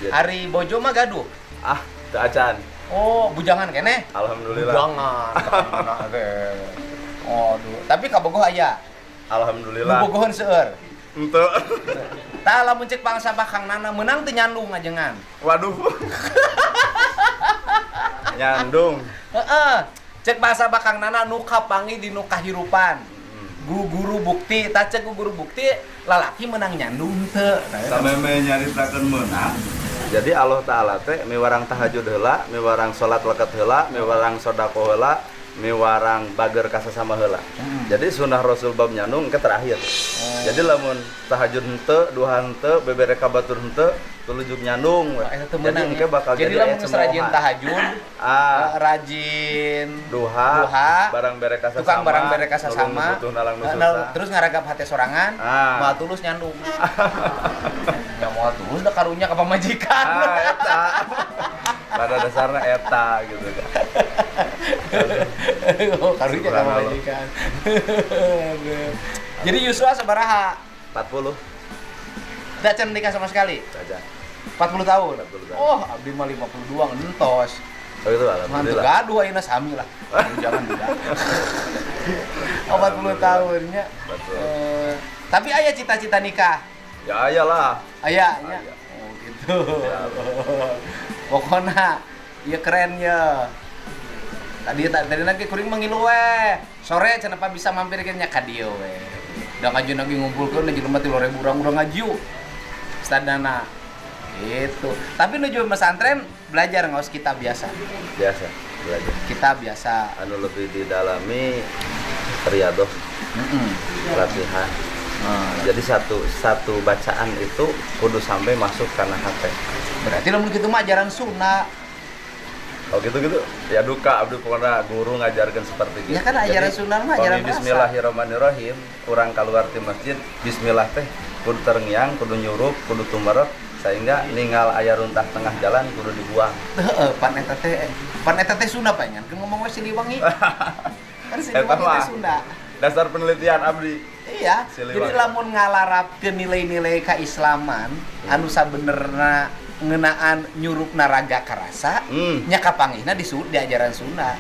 Jadi- Ari bojo mah gaduh? Ah, teu acan. Oh, bujangan keneh? Alhamdulillah. Bujangan. Mana teh. Aduh, tapi kabogoh aya? Alhamdulillah. Bobogohan seueur? Henteu. Tah, lamun cek pangsapah Kang Nana, menang teu nyandung ajengan? Waduh. Nyandung. Heeh. Cek pangsapah Kang Nana, nu kapanggih di nu kahirupan. Guru bukti, tah cek guru bukti, lalaki menang nyandung teu? Nah, eta. Sampai nyaritakeun meunang. Jadi Allah Ta'ala teh miwarang tahajud heula, miwarang salat leket heula, miwarang sedekah heula, miwarang bager ka sasama heula. Jadi sunnah Rasul bab nyandung ke terakhir. Jadi lamun tahajud henteu, duha henteu, bebere ka batur henteu, tulujug nyandung we. Wah, eta teu Jadi meunang engke ya. Bakal Jadi jadi lamun aya geus rajin cemoohan. Tahajud, rajin duha, duha, barang bere ka sasama, tukang barang bere ka nulung sasama, nu butuh, nalang nu nah, susah. Terus ngaragap hate sorangan, moal tulus nyandung. Ya moal tulus da karunya ka pamajikan. Ah, eta. Pada dasarnya eta gitu kan. Oh, karunya ka Subhanallah. Pamajikan. Aduh. Jadi yuswa sabaraha? 40. Tidak can nikah sama sekali? Saja. 40 tahun? 40 tahun. Oh, abdi mah 52 entos. Oh itu Mantu alhamdulillah. gaduh ayeuna sami lah. Aduh, jangan tidak. Oh, 40 tahunnya. Betul. Eh, tapi aya cita-cita nikah? Ya ayalah. Aya nya. Aya. Oh, gitu. Pokoknya ya keren ya. Tadi tadi lagi kuring mangilu we. Sore cenah apa bisa mampir ke nya ka dieu we. Da ngaji lagi ngumpulkeun jelema 3000 urang, urang ngaji yuk. Stadana. Gitu. Tapi nuju pesantren belajar ngaos kitab biasa? Biasa belajar. Kitab biasa. Anu lebih didalami riyadhoh, latihan. Jadi satu satu bacaan itu kudu sampai masuk karena hati. Berarti lamun kitu mah ajaran sunnah. Oh gitu gitu. Ya duka abdi, pokoknya guru ngajarkan seperti itu. Ya kan ajaran sunnah mah ajaran pami rasa. Bismillahirrahmanirrahim, urang keluar di masjid, bismillah teh kudu terngiang, kudu nyurup, kudu tumerep sehingga ninggal aya runtah tengah jalan kudu dibuang. Heeh, pan eta teh Sunda pengen kan ngomong we Siliwangi. Kan Eta Siliwangi mah. Teh Sunda. Dasar penelitian abdi. Iya, Siliwangi. Jadi lamun ngalarapkeun nilai-nilai keislaman anu sabenerna ngeunaan nyurupna raga karasa, nya kapanggihna di ajaran Sunda.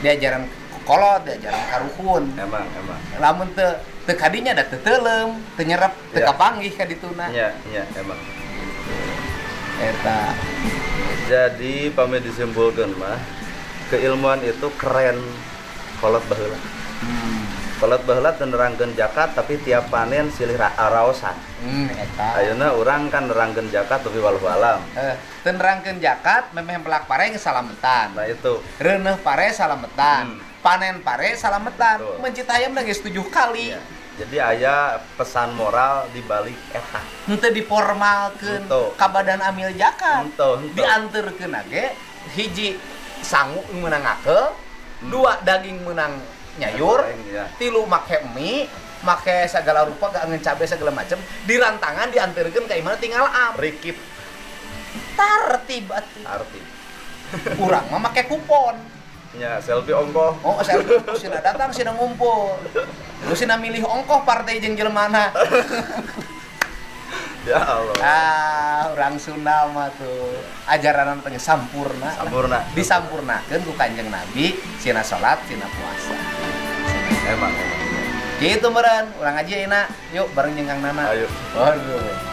Di ajaran kolot, di ajaran karuhun. Emang, emang. Lamun teu teu kadinya da teu teuleum, teu nyerep, teu kapanggih ka dituna. Iya, emang. Eta. Jadi pami disimpulkan mah keilmuan itu keren kolot baheula. Kolot baheula teu nerangkeun zakat, tapi tiap panen silih raosan. Eta. Ayeuna urang kan nerangkeun zakat, tapi wallahu alam. Eh, teu nerangkeun zakat, memeh pelak pare geus salametan. Nah itu. Reuneuh pare salametan. Panen pare salametan. Mencit ayam geus 7 kali. Iya. Jadi aya pesan moral di balik eta. Henteu diformalkeun Henteu. ka badan amil zakat. Henteu, henteu. Dianterkeun ge hiji sangu meunang ngakeul, dua daging meunang nyayur, Goreng, ya. tilu make mie, make segala rupa gak ngen cabe segala macem, dirantangan dianterkeun ka imahna tinggal am. Rikip. Tartib atuh. Arti. Urang mah make kupon. Ya, selfie ongkoh. Oh, selfie sina datang sina ngumpul. Lu sina milih ongkoh partai jeung jelemana. Ya Allah. Ah, urang Sunda mah tuh ajaran teh sampurna. Sampurna. Disampurnakeun ku Kanjeng Nabi, sina salat, sina puasa. Emang, emang. Gitu meureun, urang ngaji ayeuna. Yuk bareng jeung Kang Nana. Ayo. Waduh.